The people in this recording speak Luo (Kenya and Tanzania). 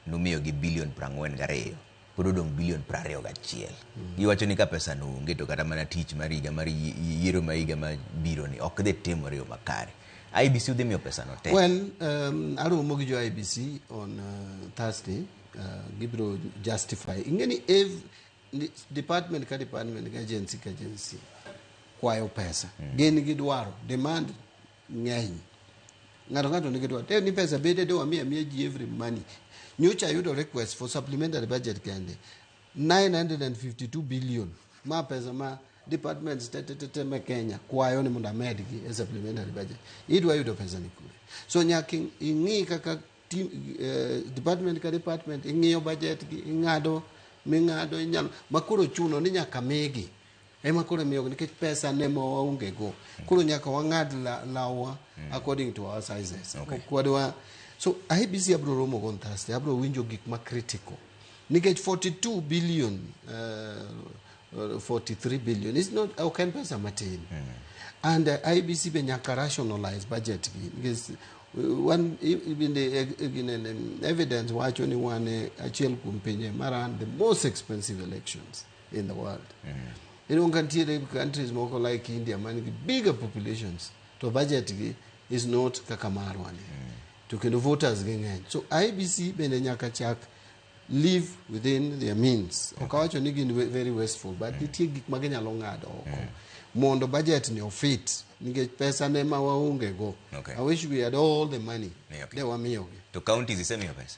Numiyogi bilion 42, pod odong' bilion 21. Giwacho ni ka pesa no onge to kata mana tich mar higa mar yiero ma higa mabiro ni ok dhi timore e yo makare. IEBC udhi miyo pesa no te? Well, aromo gi jo IEBC on Thursday. Gibiro justify. Ing'e ni department ka department ka agency ka agency kwayo pesa. Gin gi dwaro, demand ng'eny. Ng'ato ng'ato nigi dwaro. Te ni pesa bede de wamiyo amiya ji every money. Nyocha ayudo request for supplementary budget kende. 952 billion. Ma pesa ma departments te te te te me Kenya kwayo ni mondo amedgi e supplementary budget. Idwa yudo pesa ni kure. So nyaka ing'i kaka team, department ka department ing'iyo budget gi, ing'ado ming'ado inyalo makoro chuno ni nyaka migi ema koro imiyogi nikech pesa ne ma waonge go. Koro nyaka wang'ad lawa according to our sizes. Ok wadwa. So IEBC abiro romo go on Thursday, abiro winjo gik ma critical nikech 42 billion, 43 billion is not, ok en pesa matin. And IEBC be nyaka rationalize budget gi nikech wan bende ginene evidence wacho ni wan e achiel kuom pinje ma run the most expensive elections in the world. Inwang'o ka nitiere countries moko like India man gi bigger populations to budget gi is not kaka marwa ni. To kendo voters gi ng'eny. So IEBC bende nyaka chak live within their means. Ok awacho ni gin very wasteful, but nitie gik ma ginyalo ng'ado oko mondo budget ni ofit nikech pesa ne ma waonge go. I wish we had all the money. De wamiyogi. To counties isemiyo pesa?